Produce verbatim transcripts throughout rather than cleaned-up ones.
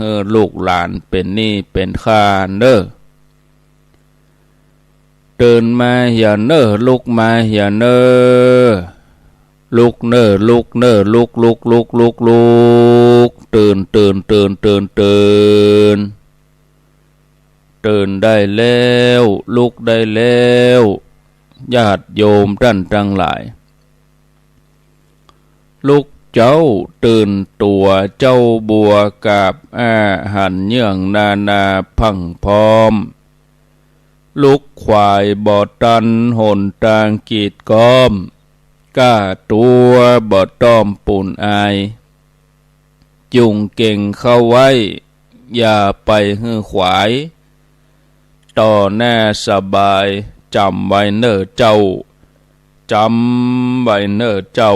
หื้อลูกหลานเป๋นหนี้เป๋นค่าเน่อ ตื่นมาเหียเน่อ ลุกมาเหียเน่อ ลุกเน่อ ลุกเน่อ ลุก ลุก ลุก ลุก ลุก ตื่น ตื่น ตื่น ตื่น ตื่น ตื่นได้แล้ว ลุกได้แล้ว ญาติโยมต้านตังหลาย ลุกเจ๊า ตื่นตั๋ว เจ้าบัวกราบอ้า หันเยื่องนานาพรั่งพร้อม ลุกขวายบ่ตัน หนตางกีดก๊อม ก้าตั๋วบ่ต้อมปูนอาย จุ่งเก่งเข้าไว้ อย่าไปหื้อขวาย ต่อหน้าสบาย จ๋ำไว้เน่อเจ้า จ๋ำไว้เน่อเจ้า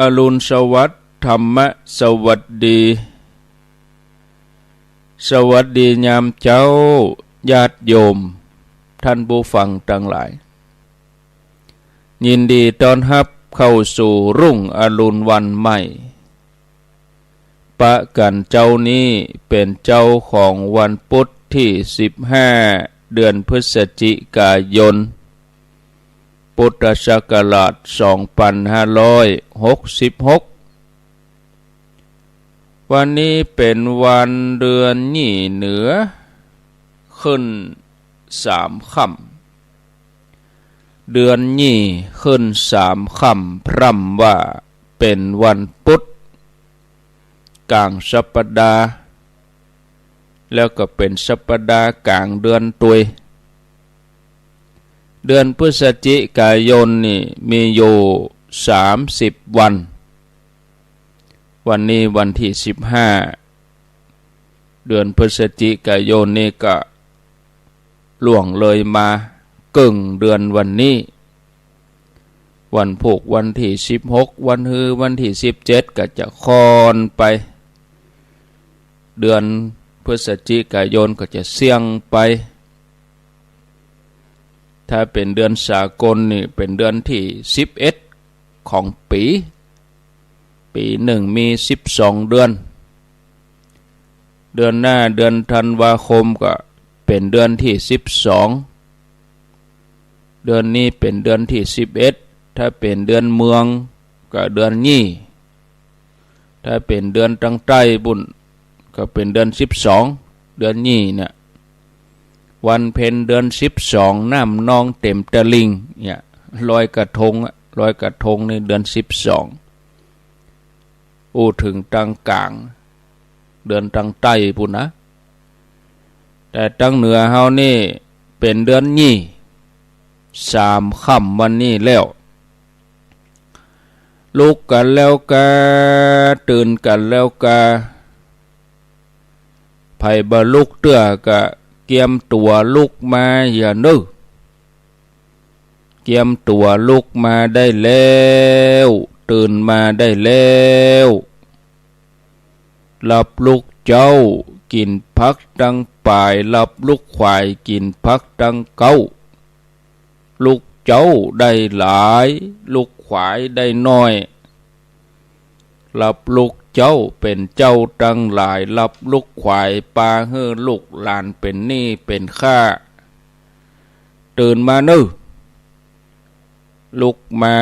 อรุณสวัสดิ์ ธรรมะสวัสดี สวัสดียามเจ๊า ญาติโยม ต้านผู้ฟังตังหลาย ยินดีต้อนฮับเข้าสู่รุ่งอรุณวันใหม่ ปะกั๋นเจ๊านี้เป๋นเจ๊าของวันปุ๊ดตี้สิบห้า เดือนพฤศจิกายน พุทธศักราชสองปันห้าร้อยหกสิบหก วันนี้เป๋นวันเดือนยี่เหนือ ขึ้นสามค่ำ เดือนยี่ขึ้นสามค่ำ พร่ำว่าเป๋นวันปุ๊ด ก๋างสัปดาห์ แล้วก็เป๋นสัปดาห์ก๋างเดือนตวย เดือนพฤศจิกายนนี่มีอยู่สามสิบวัน วันนี้วันตี้สิบห้า เดือนพฤศจิกายนนี่ก็ล่วงเลยมาเกิ่งเดือนวันนี้ วันพูกวันตี้สิบหก วันฮือวันตี้สิบเจ็ด ก็จะค่อนไป เดือนพฤศจิกายนก็จะเสี้ยงไป ถ้าเป๋นเดือนสากลนี่เป๋นเดือนตี้สิบเอ็ดของปี๋ ปี๋นึ่งมีสิบสองเดือน เดือนหน้าเดือนธันวาคมก็เป๋นเดือนตี้สิบสอง เดือนนี้เป๋นเดือนตี้สิบเอ็ด ถ้าเป๋นเดือนเมืองก็เดือนยี่ ถ้าเป๋นเดือนตังใต้ปู้นก็เป๋นเดือนสิบสอง เดือนยี่เนี่ย วันเพ็ญเดือนสิบสอง น้ำนองเต๋มตะลิ่งเนี่ย ลอยกระทงอะ ลอยกระทงในเดือนสิบสอง อู้เถิงตังก๋าง เดือนตังใต้ปู้นนะ แต่ตังเหนือเฮานี่เป๋นเดือนยี่ สามค่ำวันนี้แล้ว ลุกกั๋นแล้วกา ตื่นกั๋นแล้วกา ใผบ่ลุกเตื้อก็เกียมตั๋วลุกมาเหียเน่อ เกียมตั๋วลุกมาได้แล้ว ตื่นมาได้แล้ว ลับลุกเจ๊า กิ๋นผักตังป๋าย ลับลุกขวาย กิ๋นผักตังเก๊า ลุกเจ๊าได้หลาย ลุกขวายได้น้อย ลับลุกเจ๊าเป๋นเจ้าตังหลาย ลับลุกขวายปาหื้อลูกหลานเป๋นหนี้เป๋นค่า ตื่นมาเน่อ ลุกมา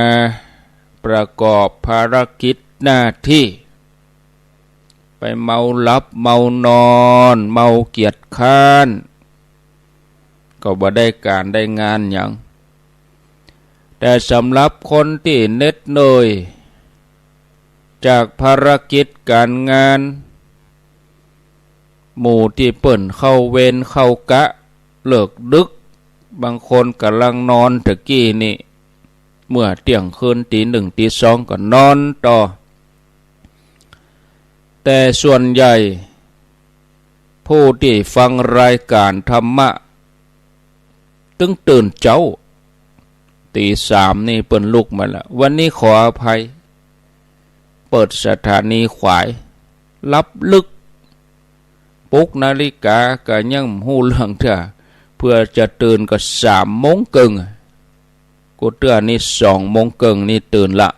ประกอบภารกิจหน้าตี้ ไปเมาหลับเมานอน เมาเกียจคร้าน ก็บ่ได้ก๋านได้งานหยัง แต่สำหรับคนตี้เหน็ดเหนื่อยจากภารกิจก๋านงาน หมู่ตี้เปิ้นเข้าเวรเข้ากะเลิกดึก บางคนก่ำลังนอนตะกี้นี่ เมื่อเตี้ยงคืนตีหนึ่งตีสองก็นอนต่อ แต่ส่วนใหญ่ ผู้ตี้ฟังรายก๋านธรรมะ ตึงตื่นเจ๊า ตีสามนี่เปิ้นลุกมาแล้ว วันนี้ขออภัย เปิดสถานีขวาย หลับลึก ปลุกนาฬิกาก็ยังบ่ฮู้เรื่องเตื้อ เผื่อจะตื่นก็สามโมงเกิ่ง กูเตื้อนี่สองโมงเกิ่งนี่ตื่นละ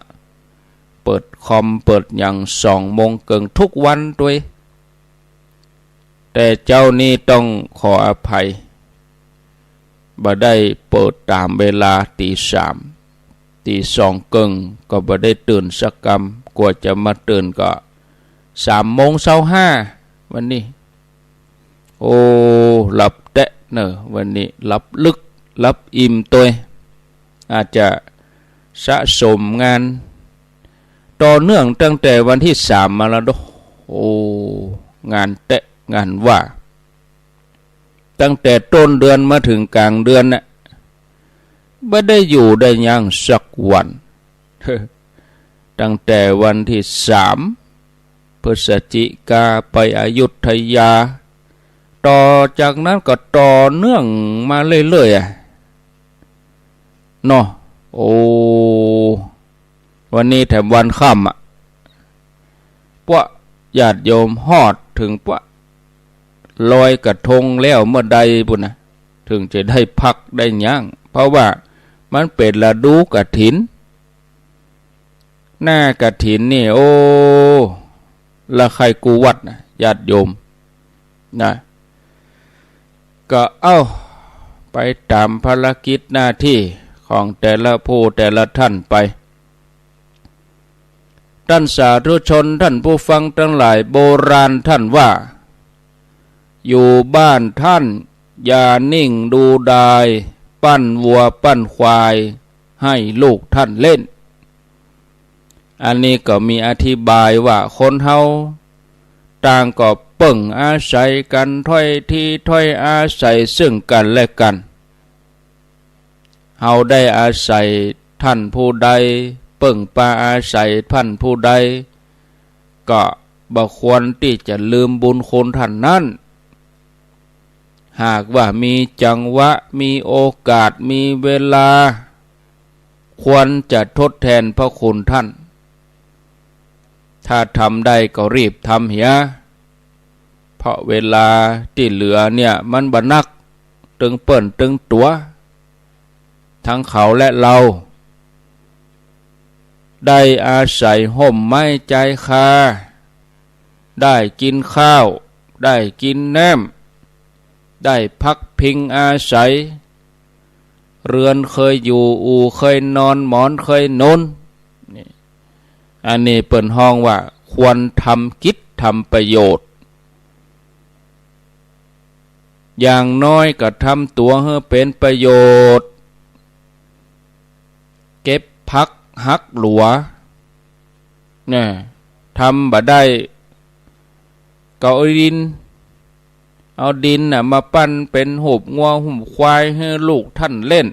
เปิดคอมเปิดหยังสองโมงเกิ่งทุกวันตวย แต่เจ๊านี้ต้องขออภัย บ่ได้เปิดต๋ามเวลาตีสาม ตีสองเกิ่งก็บ่ได้ตื่นสักกำ กว่าจะมาตื่นก็สามโมงซาวห้า วันนี้ โอ้ หลับแต๊เน่อ วันนี้หลับลึก หลับอิ่มตวย อาจจะสะสมงานต่อเนื่องตั้งแต่วันตี้สามมาแล้วเนาะ โอ้ งานแต๊งานว่า ตั้งแต่ต้นเดือนมาเถิงก๋างเดือนน่ะ บ่ได้อยู่ได้หยังสักวัน ตั้งแต่วันตี้สามพฤศจิกาไปอยุธยา ต่อจากนั้นก็ต่อเนื่องมาเรื่อยๆ อะเนาะ โอ้ วันนี้แถมวันค่ำอะ ปะญาติโยมฮอดเถิงปะลอยกระทงแล้วเมื่อใดปู้นนะ เถิงจะได้พักได้หยัง เพราะว่ามันเป๋นฤดูกฐิน หน้ากฐินนี่ โอ้ ละใค่กู้วัดนะ ญาติโยมนะ ก็เอ้า ไปต๋ามภารกิจหน้าตี้ของแต่ละผู้แต่ละท่านไป ต้านสาธุชนต้านผู้ฟังตังหลาย โบราณต้านว่า อยู่บ้านต้านอย่านิ่งดูดาย ปั้นวัวปั้นควายให้ลูกต้านเล่น อันนี้ก็มีอธิบายว่าคนเฮาต่างก็เปิ่งอาศัยกั๋น ถ้อยทีถ้อยอาศัยเซิ่งกั๋นและกั๋น เฮาได้อาศัยต้านผู้ใด เปิ่งปาอาศัยต้านผู้ใด ก็บ่ควรตี้จะลืมบุญคุณต้านนั้น หากว่ามีจังหวะ มีโอกาส มีเวลา ควรจะทดแทนพระคุณต้าน ถ้าทำได้ก็รีบทำเหีย เพราะเวลาตี้เหลือเนี่ยมันบ่นัก ตึงเปิ้นตึงตั๋ว ตึงเขาและเฮา ได้อาศัยฮ่มไม้จายคา ได้กิ๋นข้าว ได้กิ๋นแหนม ได้พักพิงอาศัย เฮือนเกยอยู่ อู่เกยนอน หมอนเกยหนุน นี่ อันนี้เปิ้นฮ้องว่าควรทำกิจทำประโยชน์ อย่างน้อยก็ทำตั๋วหื้อเป๋นประโยชน์ เก็บผักหักหลัว เนี่ย ทำบ่ได้ ก็เอาดิน เอาดินน่ะมาปั้นเป๋นฮูปงัวฮูปควายหื้อลูกต้านเล่น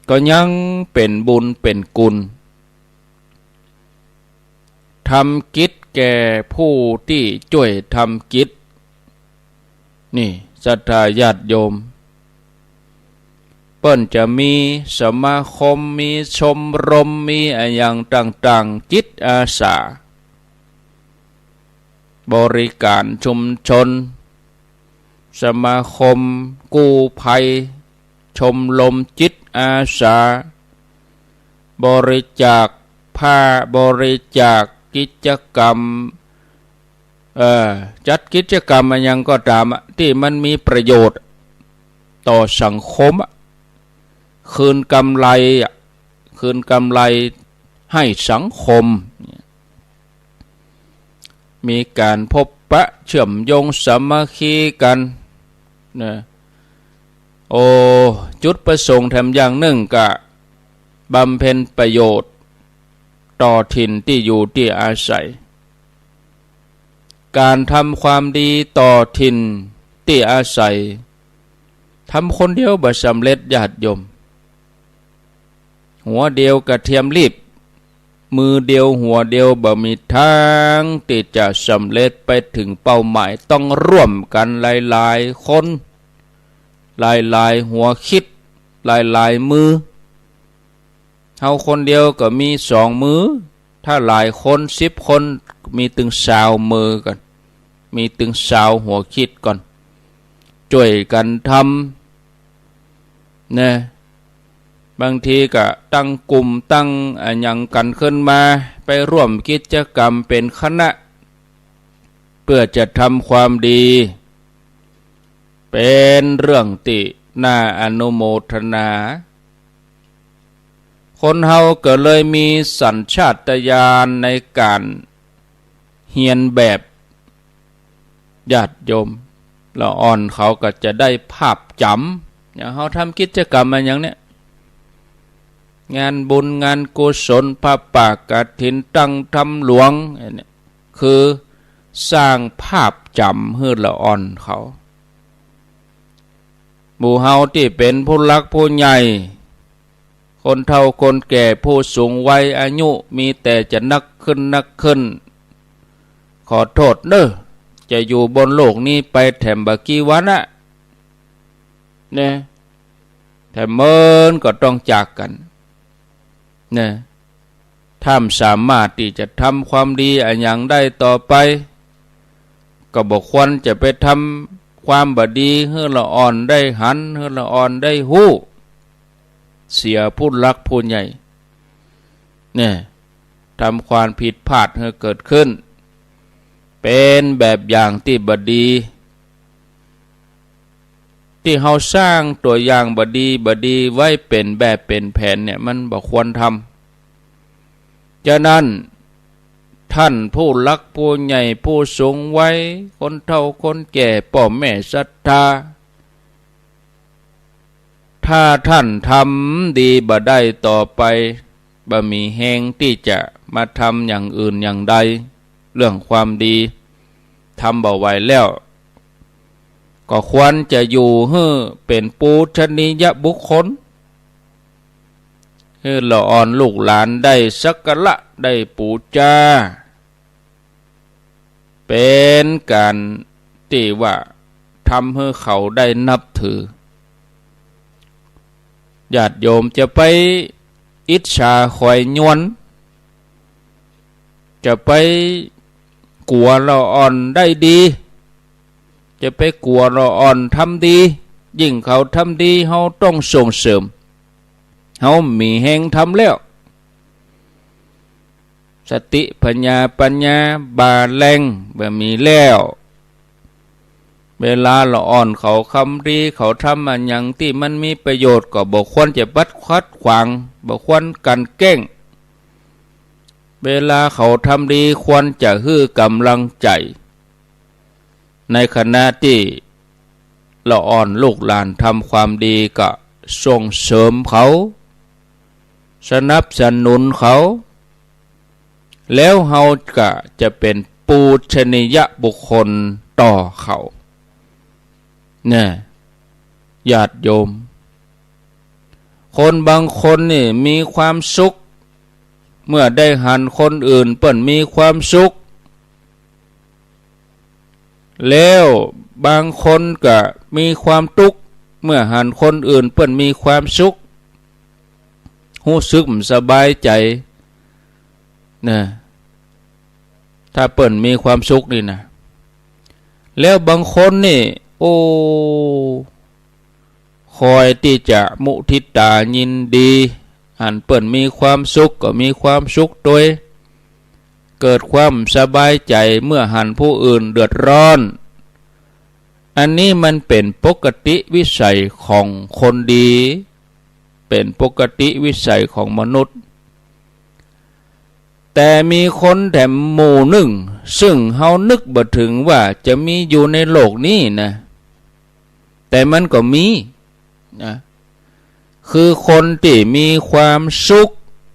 ก็ยังเป๋นบุญเป๋นกุณ ทำกิจแก่ผู้ตี้จ้วยทำกิจ นี่ ศรัทธาญาติโยม เปิ้นจะมีสมาคม มีชมรม มีอะหยังต่างๆ จิตอาสา บริการชุมชน สมาคมกู้ภัย ชมรมจิตอาสา บริจาคผ้า บริจาคกิจกรรม เอ่อ จัดกิจกรรมอะหยังก็ต๋ามอะ ตี้มันมีประโยชน์ต่อสังคมอะ คืนกำไรอะ คืนกำไรให้สังคม มีก๋านพบปะเชื่อมโยงสามัคคีกั๋น นะ โอ้ จุดประสงค์แถมอย่างนึ่งก็บำเพ็ญประโยชน์ต่อถิ่นตี้อยู่ตี้อาศัย ก๋านทำความดีต่อถิ่นตี้อาศัย ทำคนเดียวบ่สำเร็จญาติโยม หัวเดียวกระเทียมลีบ มือเดียวหัวเดียวบ่มีตางตี้จะสำเร็จไปเถิงเป้าหมาย ต้องร่วมกั๋นหลายๆ คน หลายๆ หัวคิด หลายๆ มือ เฮาคนเดียวก็มีสองมือ ถ้าหลายคนสิบคน มีตึงซาวมือก่อน มีตึงซาวหัวคิดก่อน จ้วยกั๋นทำ นะ บางทีก็ตั้งกลุ่มตั้งอะหยังกั๋นขึ้นมา ไปร่วมกิจกรรมเป๋นคณะ เปื้อจะทำความดี เป๋นเรื่องตี้น่าอนุโมทนา คนเฮาก็เลยมีสัญชาตญาณในก๋านเฮียนแบบ ญาติโยมละอ่อนเขาก็จะได้ภาพจ๋ำ อย่างเฮาทำกิจกรรมอะหยังเนี่ย งานบุญงานกุศล ผ้าป่ากฐิน ตั้งธรรมหลวง อันเนี้ยคือสร้างภาพจ๋ำหื้อละอ่อนเขา หมู่เฮาตี้เป๋นผู้หลักผู้ใหญ่ คนเฒ่าคนแก่ผู้สูงวัยอายุมีแต่จะนักขึ้นนักขึ้น ขอโต้ษเน้อ จะอยู่บนโลกนี้ไปแถมบ่กี่วันอะ เนี่ย แถมเมินก็ต้องจากกั๋น เนี่ย ถ้าบ่สามารถตี้จะทำความดีอะหยังได้ต่อไป ก็บ่ควรจะไปทำความบ่ดีหื้อละอ่อนได้หัน หื้อละอ่อนได้ฮู้ เสียผู้หลักผู้ใหญ่ เนี่ย ทำความผิดพลาดหื้อเกิดขึ้น เป๋นแบบอย่างตี้บ่ดี ตี้เฮาสร้างตั๋วอย่างบ่ดีบ่ดีไว้เป๋นแบบเป๋นแผนเนี่ย มันบ่ควรทำ ฉะนั้น ท่านผู้หลักผู้ใหญ่ผู้สูงวัย คนเฒ่าคนแก่ ป้อแม่ศรัทธา ถ้าท่านทำดีบ่ได้ต่อไป บ่มีแฮงตี้จะมาทำอย่างอื่นอย่างใด เรื่องความดีทำบ่ไหวแล้ว ก็ควรจะอยู่หื้อเป๋นปูชนียบุคคล หื้อละอ่อนลูกหลานได้สักการะ ได้ปู๋จา เป๋นก๋านตี้ว่าทำหื้อเขาได้นับถือ ญาติโยมจะไปอิจฉาขอยยวน จะไปกั๋วละอ่อนได้ดี จะไปกั๋วละอ่อนทำดี ยิ่งเขาทำดี เฮาต้องส่งเสริม เฮามีแฮงทำแล้ว สติผญาปัญญาบ่าแรงบ่มีแล้ว เวลาละอ่อนเขาทำดี เขาทำอะหยังตี้มันมีประโยชน์ ก็บ่ควรจะปัดขัดขวาง บ่ควรกลั่นแกล้ง เวลาเขาทำดีควรจะหื้อกำลังใจ๋ ในขณะตี้ละอ่อนลูกหลานทำความดีก็ส่งเสริมเขา สนับสนุนเขา แล้วเฮาก็จะเป๋นปูชนียบุคคลต่อเขา เนี่ย ญาติโยม คนบางคนนี่มีความสุข เมื่อได้หันคนอื่นเปิ้นมีความสุข แล้วบางคนก็มีความตุ๊กข์ เมื่อหันคนอื่นเปิ้นมีความสุข ฮู้สึกบ่สบายใจ๋ นะ ถ้าเปิ้นมีความสุขนี่นะ แล้วบางคนนี่ โอ้ คอยตี้จะมุทิตายินดี หันเปิ้นมีความสุขก็มีความสุขตวย เกิดความสบายใจ๋เมื่อหันผู้อื่นเดือดร้อน อันนี้มันเป๋นปกติวิสัยของคนดี เป๋นปกติวิสัยของมนุษย์ แต่มีคนแถมหมู่นึ่ง ซึ่งเฮานึกบ่เถิงว่าจะมีอยู่ในโลกนี้นะ แต่มันก็มีนะ คือคนตี้มีความสุข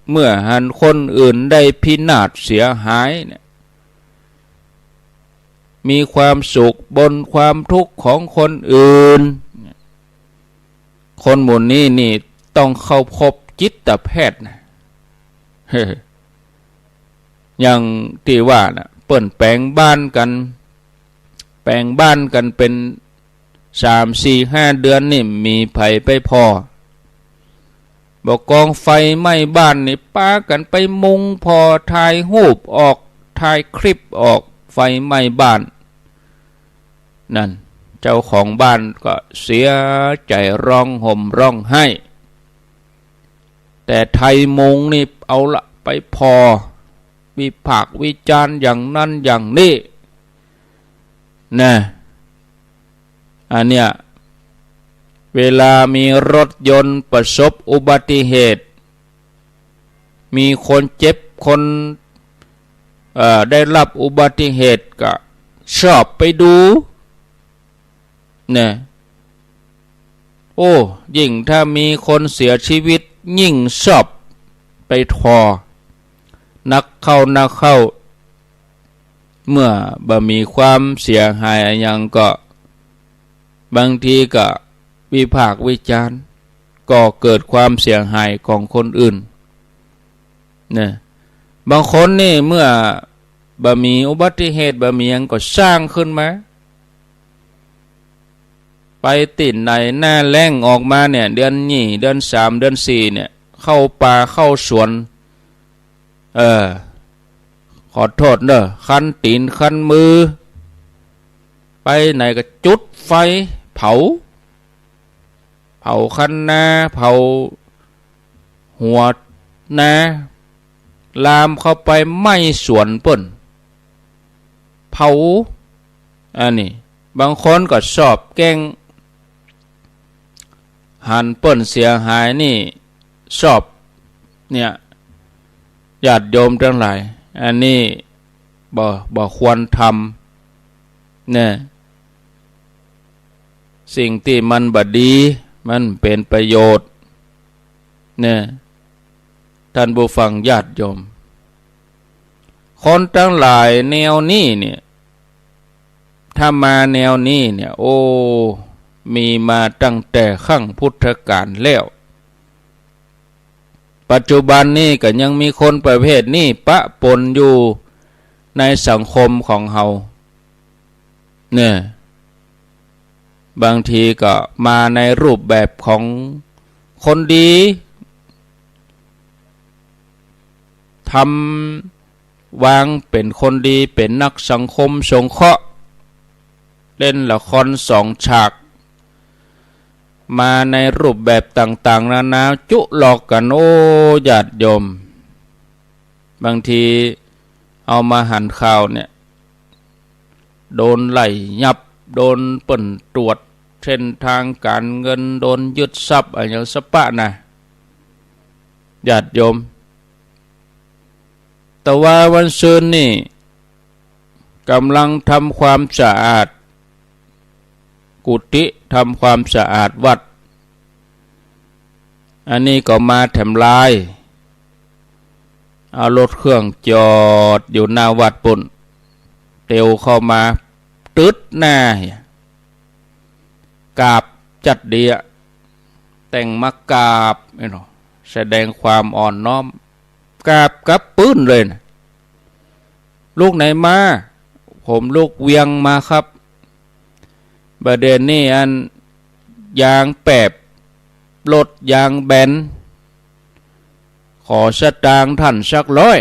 เมื่อหันคนอื่นได้พินาศเสียหายเนี่ย มีความสุขบนความทุกข์ของคนอื่น คนหมู่นี้นี่ต้องเข้าพบจิตแพทย์นะ อย่างตี้ว่าน่ะ เปิ้นแป๋งบ้านกั๋น แป๋งบ้านกั๋นเป๋นสาม สี่ ห้าเดือนนี่ มีใผไปผ่อ บ่กองไฟไหม้บ้านนี่ ปากั๋นไปมุงผ่อ ถ่ายฮูปออก ถ่ายคลิปออก ไฟไหม้บ้าน นั่น เจ้าของบ้านก็เสียใจ๋ ร้องห่มร้องไห้ แต่ไทยมุงนี่เอาละ ไปผ่อวิพากษ์วิจารณ์อย่างนั้นอย่างนี้นะ อันเนี้ย เวลามีรถยนต์ประสบอุบัติเหตุ มีคนเจ็บ คน เอ่อ ได้รับอุบัติเหตุก็ชอบไปดู เนี่ย โอ้ ยิ่งถ้ามีคนเสียชีวิต ยิ่งชอบไปผ่อ นักเข้า นักเข้า เมื่อบ่มีความเสียหายอะหยังก็ บางทีก็วิพากษ์วิจารณ์ ก่อเกิดความเสียหายของคนอื่น เนี่ย บางคนนี่เมื่อบ่มีอุบัติเหตุ บ่มีหยังก็สร้างขึ้นมา ไปตี้ไหนหน้าแล้งออกมาเนี่ย เดือนยี่ เดือนสาม เดือนสี่เนี่ย เข้าป่าเข้าสวน เออ ขอโทษเน่อ คันตี๋นคันมือ ไปไหนก็จุดไฟเผา เผาคันนา เผาหัวนา ลามเข้าไปไหม้สวนเปิ้น เผา อันนี้ บางคนก็ชอบแกล้ง หันเปิ้นเสียหายนี่ ชอบ เนี่ย ญาติโยมตังหลาย อันนี้บ่ บ่ควรทำ เนี่ย สิ่งตี้มันบ่ดี มันเป๋นประโยชน์ เนี่ย ท่านผู้ฟังญาติโยม คนตังหลายแนวนี้เนี่ย ถ้ามาแนวนี้เนี่ย โอ้ มีมาตั้งแต่ครั้งพุทธกาลแล้ว ปัจจุบันนี้ก็ยังมีคนประเภทนี้ปะปนอยู่ในสังคมของเฮา เนี่ย บางทีก็มาในรูปแบบของคนดี ทำ วางเป๋นคนดี เป๋นนักสังคมสงเคราะห์ เล่นละครสองฉาก มาในรูปแบบต่างๆ นานา จุลอกกั๋น โอ้ ญาติโยม บางทีเอามาหันข่าวเนี่ย โดนไล่ยับ โดนเปิ้นตรวจเส้นทางก๋านเงิน โดนยึดทรัพย์อะหยังสะปะนะ ญาติโยม แต่ว่าวันซืนนี่ ก่ำลังทำความสะอาดกุฏิ ทำความสะอาดวัด อันนี้ก็มาแถมลาย เอารถเครื่องจอดอยู่หน้าวัดปุ้น เตียวเข้ามา ตึ๊ดหน้า กราบจั๊ดเดียะ แต่งมากราบ เนาะ แสดงความอ่อนน้อม กราบกับปื้นเลยนะ ลุกไหนมา ผมลุกเวียงมาครับ บ่าเดี่ยวนี้อันยางแปบ รถยางแบน ขอสตางค์ท่านสักร้อย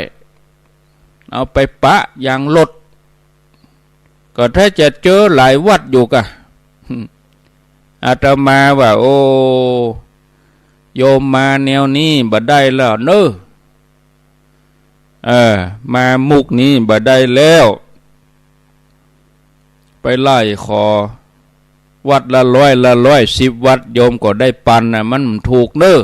เอาไปปะยางรถ ก็ถ้าจะเจอหลายวัดอยู่กะ อาตมาว่า โอ้ โยมมาแนวนี้บ่ได้แล้วเน้อ เออ มามุกนี้บ่ได้แล้ว ไปไล่ขอวัดละร้อย ละร้อย สิบวัด โยมก็ได้ปันนะ มันบ่ถูกเน้อ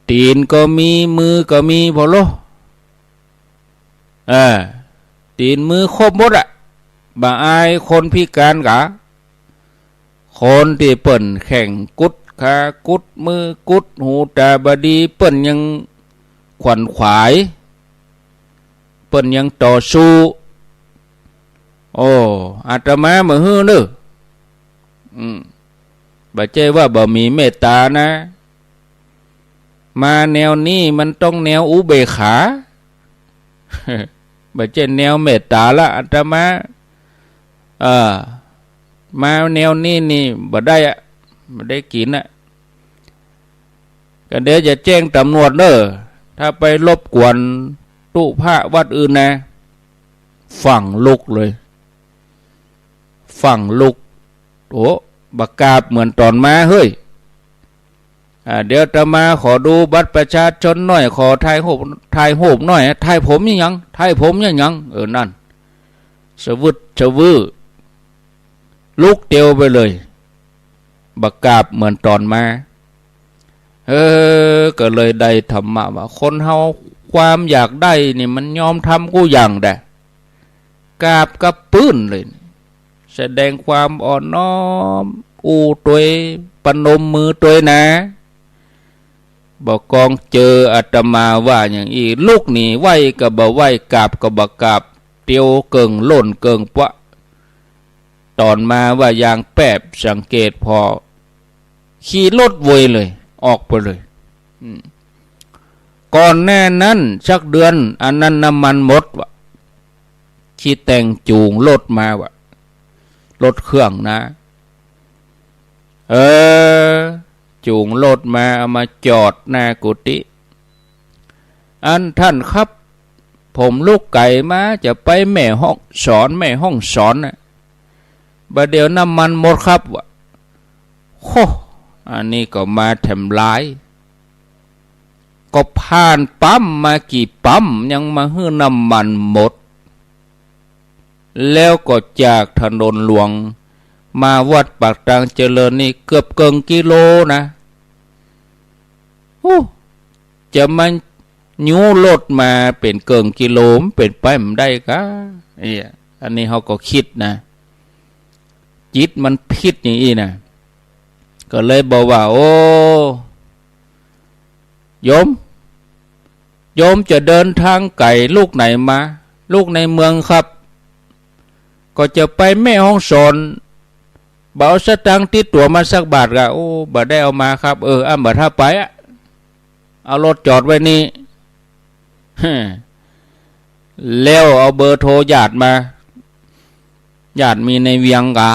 ตี๋นก็มี มือก็มี พอโล เออ ตี๋นมือครบหมดอะ บ่อายคนพิก๋านกา คนตี้เปิ้นแข้งกุด ขากุด มือกุด หูต๋าบ่ดี เปิ้นยังขวนขวาย เปิ้นยังต่อสู้ โอ้ อาตมาบ่หื้อเน้อ อืม บ่ใจ้ว่าบ่มีเมตต๋านะ มาแนวนี้มันต้องแนวอุเบกขา บ่ใจ้แนวเมตต๋าละ อาตมา เออ มาแนวนี้นี่บ่ได้อะ บ่ได้กิ๋นอะ ก็เดี๋ยวจะแจ้งต๋ำรวจเน้อ ถ้าไปรบกวนตุ๊พระวัดอื่นนะ ฟั่งลุกเลย ฟั่งลุก โอ้ บ่กราบเหมือนต๋อนมาเฮ้ย อ่า เดี๋ยวอาตมาขอดูบัตรประชาชนหน่อย ขอถ่ายรูป ถ่ายรูปหน่อย ถ่ายผมยัง ถ่ายผมยัง เออ นั่น สะวึดสะวื้อ ลุกเตียวไปเลย บ่กราบเหมือนต๋อนมา เออ ก็เลยได้ธรรมะว่า คนเฮาความอยากได้นี่มันยอมทำกู้อย่างแดะ กราบกับปื้นเลย แสดงความอ่อนน้อม อู้ตวย ประนมมือตวยนะ บ่ากองเจออาตมาว่าอย่างอี้ ลุกหนี ไหว้ก็บ่ไหว้ กราบก็บ่กราบ เตียวเกิ่งโล่นเกิ่งปวะ ต๋อนมาว่ายางแป๊บ สังเกตผ่อ ขี่รถเวยเลย ออกไปเลย อืม ก่อนหน้านั้นสักเดือน อันนั้นน้ำมันหมดวะ ขี้แต่งจูงรถมาวะ รถเครื่องนะ เออ จูงรถมา เอามาจอดหน้ากุฏิ อันท่านครับ ผมลุกไก๋มาจะไปแม่ฮ่องสอน แม่ฮ่องสอนน่ะ บ่าเดี่ยวน้ำมันหมดครับวะ โค อันนี้ก็มาแถมลาย ก็ผ่านปั๊มมากี่ปั๊ม ยังมาหื้อน้ำมันหมด แล้วก็จากถนนหลวงมาวัดปากตางเจริญนี่เกือบเกิ่งกิโลนะ โอ้ จะมายู้รถมาเป๋นเกิ่งกิโล มันเป๋นไปบ่ได้ก้า เนี่ย อันนี้เฮาก็กึ๊ดนะ จิตมันผิดอย่างอี้นะ ก็เลยบอกว่า โอ้ โยม โยมจะเดินทางไก๋ลูกไหนมา ลูกในเมืองครับ ก็จะไปแม่ฮ่องสอน บ่เอาสตางค์ติดตั๋วมาสักบาทก้า โอ้ บ่ได้เอามาครับ เออ อ้ำบ่าถ้าไปอะ เอารถจอดไว้นี่ แล้วเอาเบอร์โทรญาติมา ญาติมีในเวียงก้า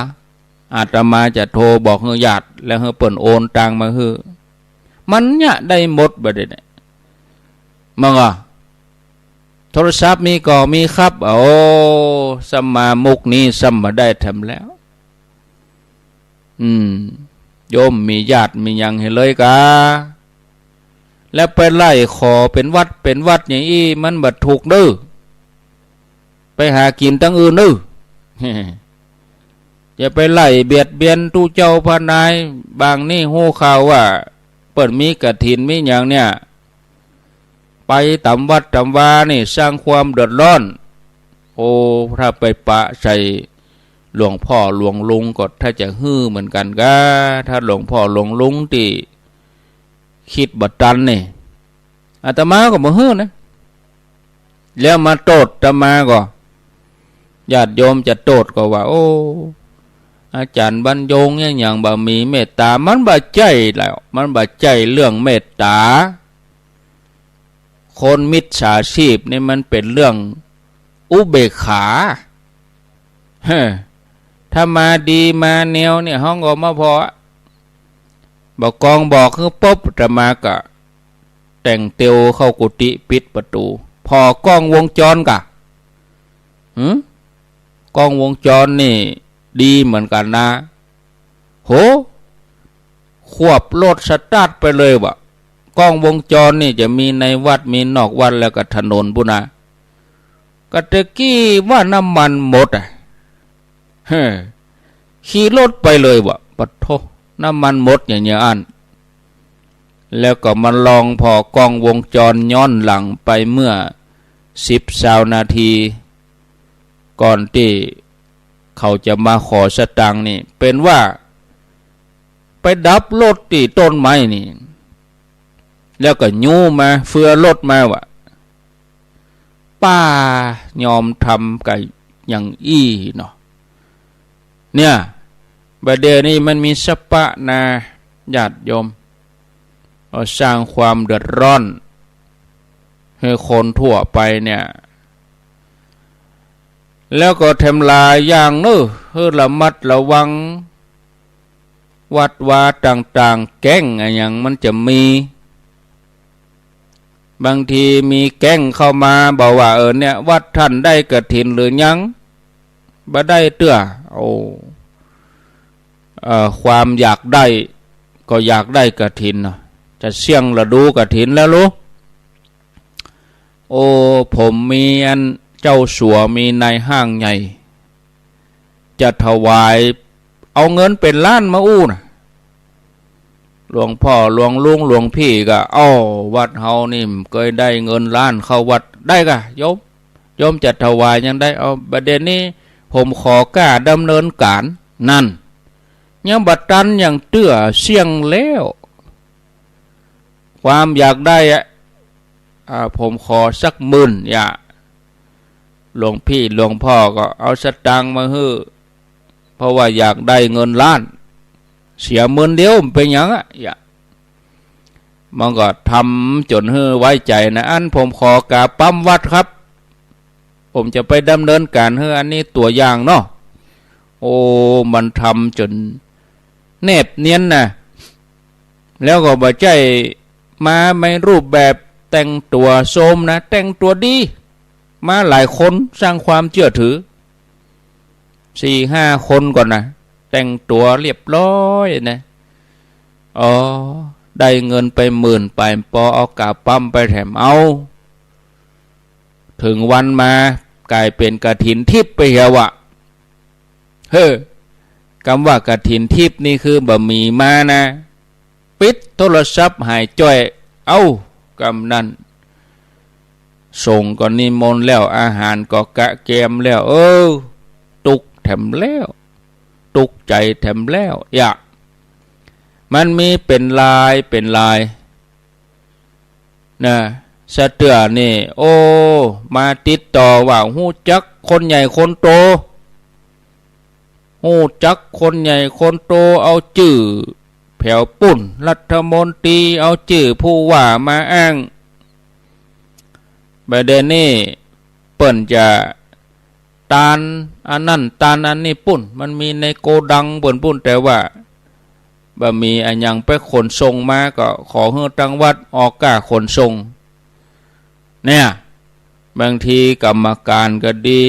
อาตมาจะโทรบอกหื้อญาติ แล้วหื้อเปิ้นโอนตังค์มาหื้อ มันเยียะได้หมดบ่าเดี่ยวนี้ มันก็ โทรศัพท์มีก่อมีครับ โอ้ ซ้ำมามุกนี้ซ้ำบ่าได้แถมแล้ว อืม โยมมีญาติมีหยังหื้อเลยก้า แล้วไปไล่ขอเป๋นวัดเป๋นวัดอย่างอี้ มันบ่ถูกเน้อ ไปหากิ๋นตังอื่นเน้อ อย่าไปไล่เบียดเบียนตุ๊เจ้าพระนาย บางนี่ฮู้ข่าวว่า เปิ้นมีกฐินมีหยังเนี่ย ไปต๋ามวัดต๋ามวานี่ สร้างความเดือดร้อน โอ้ ถ้าไปปะใส่หลวงพ่อหลวงลุงก็ถ้าจะหื้อเหมือนกั๋นก้า ถ้าหลวงพ่อหลวงลุงตี้กึ๊ดบ่ตันนี่ อาตมาก็บ่หื้อนะ แล้วมาโต้ษอาตมาก็ ญาติโยมจะโต้ษก็ว่า โอ้ อาจ๋ารย์บรรยงเนี่ยหยังบ่มีเมตต๋า มันบ่ใจ้แล้ว มันบ่ใจ้เรื่องเมตต๋า คนมิจฉาชีพนี่มันเป๋นเรื่องอุเบกขา เฮ้อ ถ้ามาดีมาแนวเนี่ย ฮ้องก็มาผ่อ บ่ากองบอกหื้อปุ๊บ อาตมาก็แต่งเตียวเข้ากุฏิ ปิดประตู๋ ผ่อกล้องวงจรก้า หืม กล้องวงจรนี่ดีเหมือนกั๋นนะ โห ขวบรถสตาร์ทไปเลยวะ กล้องวงจรนี่จะมีในวัดมีนอกวัดแล้วก็ถนนปู้นนะ ก็ตะกี้ว่าน้ำมันหมดอะ เฮ้อ ขี่รถไปเลยวะ ปะโถ น้ำมันหมดอย่างเงี้ยอั้น แล้วก็มาลองผ่อกล้องวงจรย้อนหลังไปเมื่อสิบซาวนาที ก่อนตี้เขาจะมาขอสตางค์นี่ เป๋นว่าไปดับรถตี้ต้นไม้นี่ แล้วก็ยู้มา เฟือรถมาวะ ป้ายอมทำกับอย่างอี้เนาะ เนี่ย บ่าเดี่ยวนี้มันมีสปะนา ญาติโยม เอาสร้างความเดือดร้อนหื้อคนทั่วไปเนี่ย แล้วก็แถมหลายอย่างเน้อ หื้อระมัดระวัง วัดวาต่างๆ แก๊งอะหยังมันจะมี บางทีมีแก๊งเข้ามาบอกว่า เออ เนี่ย วัดต้านได้กฐินหรือยัง บ่ได้เตื้อ โอ้ เอ่อ ความอยากได้ ก็อยากได้กฐินเนาะ จะเสี้ยงฤดูกฐินแล้วลูก โอ้ ผมมีอันเจ้าสัวมีนายห้างใหญ่ จะถวาย เอาเงินเป๋นล้านมาอู้นะ หลวงพ่อ หลวงลุง หลวงพี่ก็ อ้อ วัดเฮานี่เกยได้เงินล้านเข้าวัด ได้ก่ะ โยม โยมจะถวายยังได้ เอา บ่าเดี่ยวนี้ผมขอก้าดำเนินก๋าน นั่น ยังบ่ตันยังเตื้อ เสี้ยงแล้ว ความอยากได้อะ อ่า ผมขอสักหมื่น อย่า หลวงพี่หลวงพ่อก็เอาสตางค์มาหื้อ เพราะว่าอยากได้เงินล้าน เสียหมื่นเดียวมันเป๋นหยังอะ อย่า มันก็ทำจ๋นหื้อไว้ใจ๋นะ อันผมขอก้าปั๊มวัดครับ ผมจะไปดำเนินก๋านหื้อ อันนี้ตั๋วอย่างเนาะ โอ้ มันทำจ๋นแนบเนียนนะ แล้วก็บ่ใจ้มาในรูปแบบแต่งตั๋วโซมนะ แต่งตั๋วดี มาหลายคนสร้างความเจื้อถือ สี่ห้าคนก่อนนะ แต่งตั๋วเรียบร้อยนะ อ๋อ ได้เงินไปหมื่นป๋าย ปอเอาก้าปั๊มไปแถม เอา เถิงวันมาก๋ายเป๋นกฐินทิพย์ไปเหียว่ะ เฮ้อ กำว่ากฐินทิพย์นี่คือบ่มีมานะ ปิดโทรศัพท์หายจ้อย เอ้า กำนั้น สงฆ์ก็นิมนต์แล้ว อาหารก็กะเกียมแล้ว เออ ตุ๊กข์แถมแล้ว ตุ๊กข์ใจ๋แถมแล้ว อย่า มันมีเป๋นลายเป๋นลาย นะ สะเตื้อนี่ โอ้ มาติดต่อว่าฮู้จักคนใหญ่คนโต ฮู้จักคนใหญ่คนโต เอาจื้อแผวปุ้น รัฐมนตรี เอาจื้อผู้ว่ามาอ้าง บ่าเดี่ยวนี้เปิ้นจะ ตานอันนั้นตานอันนี้ปุ้น มันมีในโกดังเปิ้นปุ้น แต่ว่าบ่มีอะหยังไปขนส่งมา ก็ขอหื้อตังวัดออกก้าขนส่ง เนี่ย บางทีกรรมการก็ดี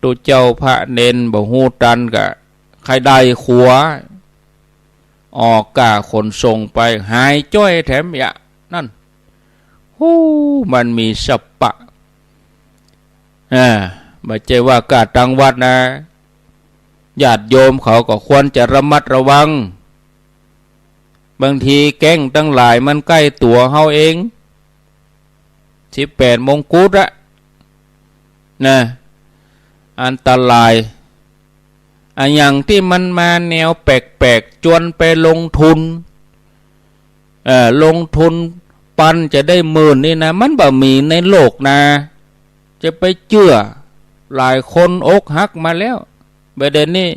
ตุ๊เจ้าพระเณรบ่ฮู้ตันก็ใค่ได้ขัว ออกก้าขนส่งไป หายจ้อยแถมเยียะ นั่น ฮู้ มันมีสะปะ อ่า บ่ใจ้ว่าก้าตังวัดนะ ญาติโยมเขาก็ควรจะระมัดระวัง บางทีแก๊งตังหลายมันใก้ตั๋วเฮาเอง สิบแปดมงกุฎอะ นะ อันตราย อะหยังตี้มันมาแนวแปลกๆ จวนไปลงทุน เอ่อ ลงทุนปันจะได้หมื่นนี่นะ มันบ่มีในโลกนะ จะไปเจื้อ หลายคนอกหักมาแล้ว บ่าเดี่ยวนี้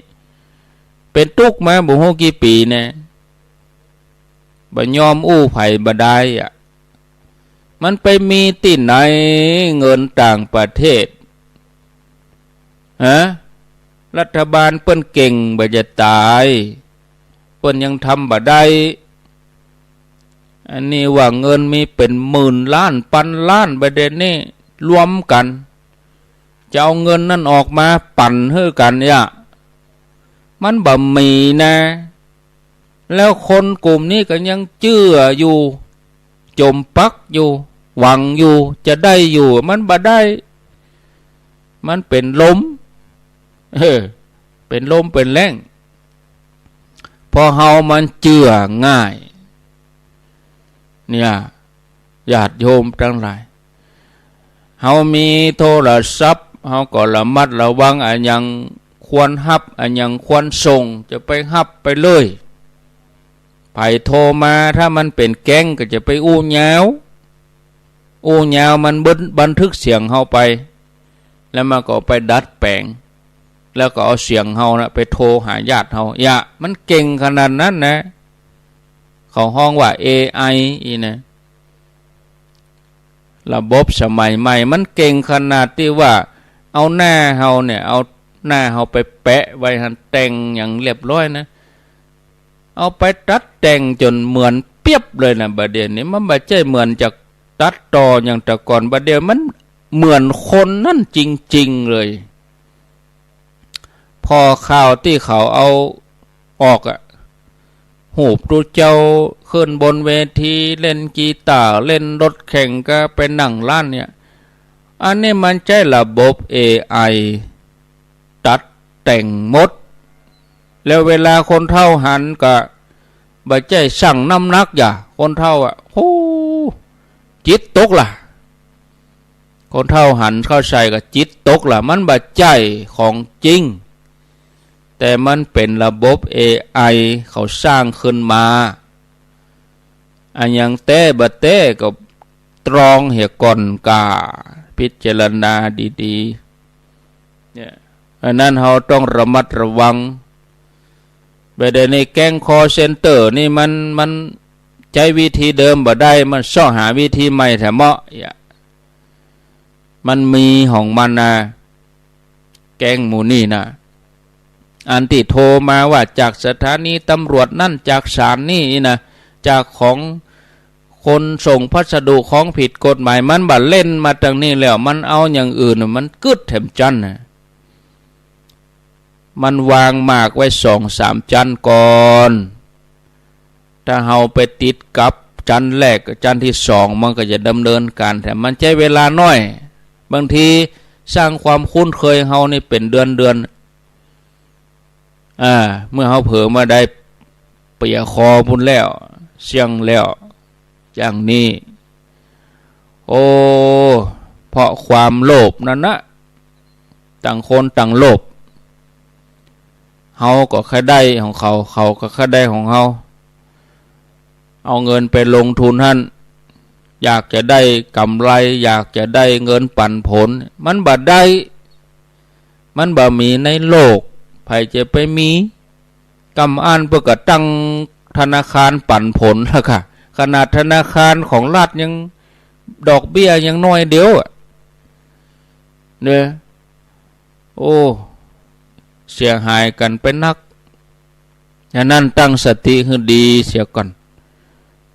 เป๋นตุ๊กข์มาบ่ฮู้กี่ปี๋แน่ บ่ยอมอู้ใผบ่ได้อะ มันไปมีตี้ไหนเงินต่างประเทศ ฮะ รัฐบาลเปิ้นเก่งบ่จะต๋าย เปิ้นยังทำบ่ได้ อันนี้ว่าเงินมีเป๋นหมื่นล้านปันล้าน บ่าเดี่ยวนี้รวมกั๋น จะเอาเงินนั้นออกมาปั๋นหื้อกั๋นเยียะ มันบ่มีนะ แล้วคนกลุ่มนี้ก็ยังเจื้ออยู่ จ๋มปักอยู่ หวังอยู่ จะได้อยู่ มันบ่ได้ มันเป๋นลม เออ เป๋นลมเป๋นแล้ง เพราะเฮามันเจื้อง่าย เนี่ย ญาติโยมตังหลาย เฮามีโทรศัพท์ เฮาก็ระมัดระวัง อะหยังควรฮับ อะหยังควรส่ง จะไปฮับไปเลย ใผโทรมา ถ้ามันเป๋นแก๊งก็จะไปอู้ยาว อู้ยาว มันบัน บันทึกเสียงเฮาไป แล้วมันก็ไปดัดแป๋ง แล้วก็เอาเสียงเฮานะไปโทรหาญาติเฮา เยียะ มันเก่งขนาดนั้นนะ เขาฮ้องว่า เอไอ อี้นะ ระบบสมัยใหม่ มันเก่งขนาดตี้ว่า เอาหน้าเฮาเนี่ย เอาหน้าเฮาไปแปะไว้หั้น แต่งหยังเรียบร้อยนะ เอาไปตัดแต่งจ๋นเหมือนเปียบเลยนะ บ่าเดี่ยวนี้ มันบ่ใจ้เหมือนจากตัดต่ออย่างแต่ก่อน บ่าเดี่ยวมันเหมือนคนนั้นจริงๆ เลย ผ่อข่าวตี้เขาเอาออกอะ ฮูปตุ๊เจ้า ขึ้นบนเวทีเล่นกีตาร์ เล่นรถแข่งก็ไปนั่งร้านเนี่ย อันนี้มันใจ๊ระบบ เอไอ ตัดแต่งหมด แล้วเวลาคนเฒ่าหันก็บ่ใจ้ชั่งน้ำหนักอย่า คนเฒ่าอะ โอ้ จิตตกล่ะ คนเฒ่าหันเข้าใส่ก็จิตตกล่ะ มันบ่ใจ้ของจริง แต่มันเป๋นระบบ เอไอ เขาสร้างขึ้นมา อะหยังแต๊บ่แต๊ก็ตรองเหียก่อนกล้า พิจารณาดีๆ เนี่ย อันนั้นเฮาต้องระมัดระวัง บ่าเดี่ยวนี้แก๊งคอลเซ็นเตอร์นี่มัน มันใจ๊วิธีเดิมบ่ได้ มันเซาะหาวิธีใหม่แถมเมาะ อย่า มันมีของมันนะ แก๊งหมู่นี่นะ อันตี้โทรมาว่าจากสถานีตำรวจนั่น จากศาลนี่นะ จากของขนส่งพัสดุของผิดกฎหมาย มันบ่าเล่นมาตางนี้แล้ว มันเอาอย่างอื่น มันกึ๊ดแถมจั้นนะ มันวางหมากไว้สองสามจั้นก่อน ถ้าเฮาไปติดกับจั้นแรกกับจั้นตี้สอง มันก็จะดำเนินการ แต่มันใจ๊เวลาน้อย บางทีสร้างความคุ้นเคยเฮานี่เป๋นเดือนๆ อ่า เมื่อเฮาเผลอมาได้เปียคอปู้นแล้ว เสี้ยงแล้ว อย่างนี้ โอ้ เพราะความโลภนั่นนะ ต่างคนต่างโลภ เฮาก็ใค่ได้ของเขา เขาก็ใค่ได้ของเฮา เอาเงินไปลงทุนหั้น อยากจะได้กำไร อยากจะได้เงินปันผล มันบ่ได้ มันบ่มีในโลก ใผจะไปมี กำอั้นเปิ้นก็ตั้งธนาคารปันผลแล้วค่ะ ขนาดธนาคารของรัฐยังดอกเบี้ยยังน้อยเดียวอะ เนี่ย โอ้ เสียหายกั๋นไปนัก ฉะนั้นตั้งสติหื้อดีเสียก่อน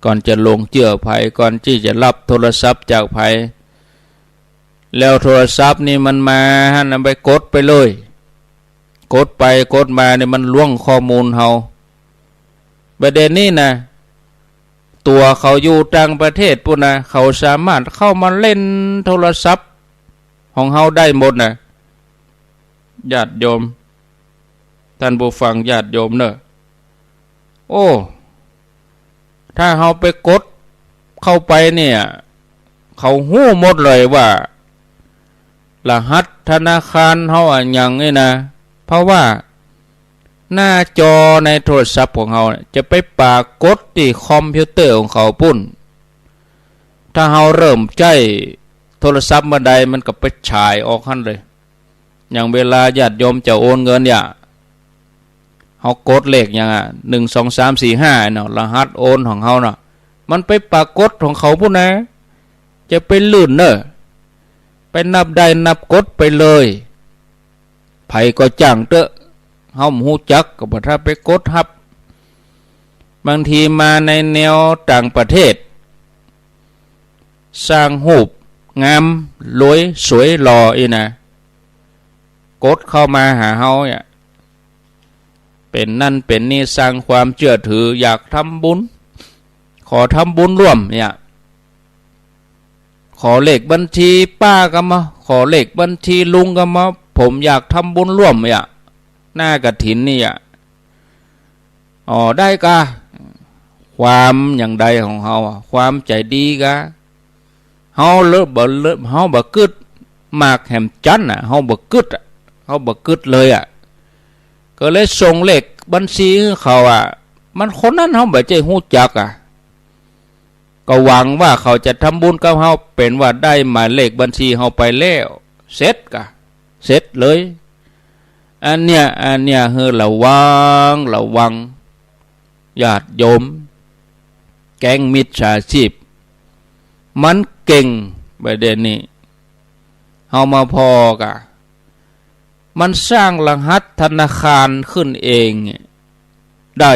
ก่อนจะหลงเจื้อใผ ก่อนตี้จะฮับโทรศัพท์จากใผ แล้วโทรศัพท์นี่มันมาหั้นน่ะ ไปกดไปเลย กดไปกดมาเนี่ยมันล้วงข้อมูลเฮา บ่าเดี่ยวนี้นะ ตั๋วเขาอยู่ต่างประเทศปู้นนะ เขาสามารถเข้ามาเล่นโทรศัพท์ของเฮาได้หมดนะ ญาติโยม ท่านผู้ฟังญาติโยมเน่อ โอ้ ถ้าเฮาไปกดเข้าไปเนี่ย เขาฮู้หมดเลยว่า รหัสธนาคารเฮาอะหยังนี่นะ เพราะว่าหน้าจอในโทรศัพท์ของเฮาเนี่ย จะไปปรากฏตี้คอมพิวเตอร์ของเขาปู้น ถ้าเฮาเริ่มใจ๊โทรศัพท์เมื่อใด มันก็ไปฉายออกหั้นเลย อย่างเวลาญาติโยมจะโอนเงินเนี่ย เฮากดเลขหยังอะ หนึ่ง สอง สาม สี่ ห้า เนาะ รหัสโอนของเฮาเนาะ มันไปปรากฏของเขาปู้นนะ จะไปลื่นเน่อ ไปนับได้นับกดไปเลย ใผก็จ้างเต๊อะ เฮาบ่ฮู้จัก ก็บ่ถ้าไปกดฮับ บางทีมาในแนวต่างประเทศ สร้างฮูปงาม รวย สวย หล่ออี้นะ กดเข้ามาหาเฮาเนี่ย เป๋นนั่นเป๋นนี่ สร้างความเจื้อถือ อยากทำบุญ ขอทำบุญร่วมเนี่ย ขอเลขบัญชีป้าก็มา ขอเลขบัญชีลุงก็มา ผมอยากทำบุญร่วมเนี่ย หน้ากฐินนี่อะ อ๋อ ได้ก่ะ ความอย่างใดของเฮาอะ ความใจ๋ดีก่ะ เฮาเลิกบ่เลิก เฮาบ่กึ๊ด หมากแหมจั้นน่ะ เฮาบ่กึ๊ดอะ เฮาบ่กึ๊ดเลยอะ ก็เลยส่งเลขบัญชีหื้อเขาอะ มันคนนั้นเฮาบ่ใจ้ฮู้จักอะ ก็หวังว่าเขาจะทำบุญกับเฮา เป๋นว่าได้หมายเลขบัญชีเฮาไปแล้ว เสร็จก่ะ เสร็จเลย อันเนี้ย อันเนี้ยหื้อระวัง ระวัง ญาติโยม แก๊งมิจฉาชีพ มันเก่ง บ่าเดี่ยวนี้ เฮามาผ่อก่ะ มันสร้างรหัสธนาคารขึ้นเองได้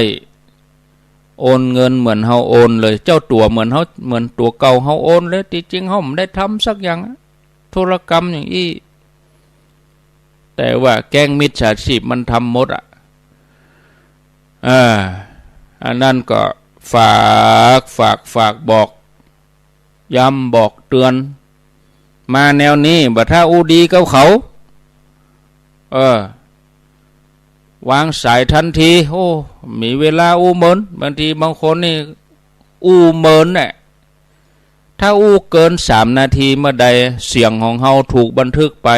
โอนเงินเหมือนเฮาโอนเลย เจ้าตั๋วเหมือนเฮา เหมือนตั๋วเก่าเฮาโอนเลย ตี้จริงเฮาบ่ได้ทำสักอย่างอะ ธุรกรรมอย่างอี้ แต่ว่าแก๊งมิจฉาชีพมันทำหมดอะ อ่า อันนั้นก็ ฝาก ฝาก ฝากบอก ย้ำบอกเตือน มาแนวนี้ บ่ถ้าอู้ดีกับเขา เออ วางสายทันที โอ้ มีเวลาอู้เมิน บางทีบางคนนี่อู้เมินแหละ ถ้าอู้เกินสามนาทีเมื่อใด เสียงของเฮาถูกบันทึกไป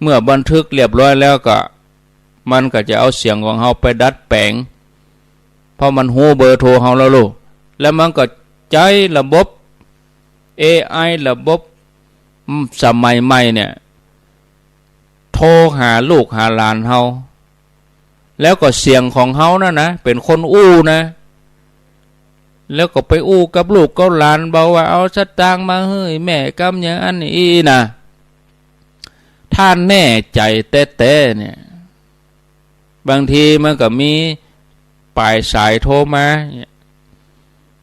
เมื่อบันทึกเรียบร้อยแล้วก็ มันก็จะเอาเสียงของเฮาไปดัดแปลง เพราะมันฮู้เบอร์โทรเฮาแล้วลูก แล้วมันก็ใจ๊ระบบ เอไอ ระบบ อืม สมัยใหม่เนี่ย โทรหาลูกหาหลานเฮา แล้วก็เสียงของเฮานั่นนะ เป๋นคนอู้นะ แล้วก็ไปอู้กับลูกกับหลาน บอกว่า เอาสตางค์มาหื้อแม่กำ อย่างอั้นอี้นะ ถ้าแน่ใจ๋แต๊ๆ เนี่ย บางทีมันก็มีป๋ายสายโทรมาเนี่ย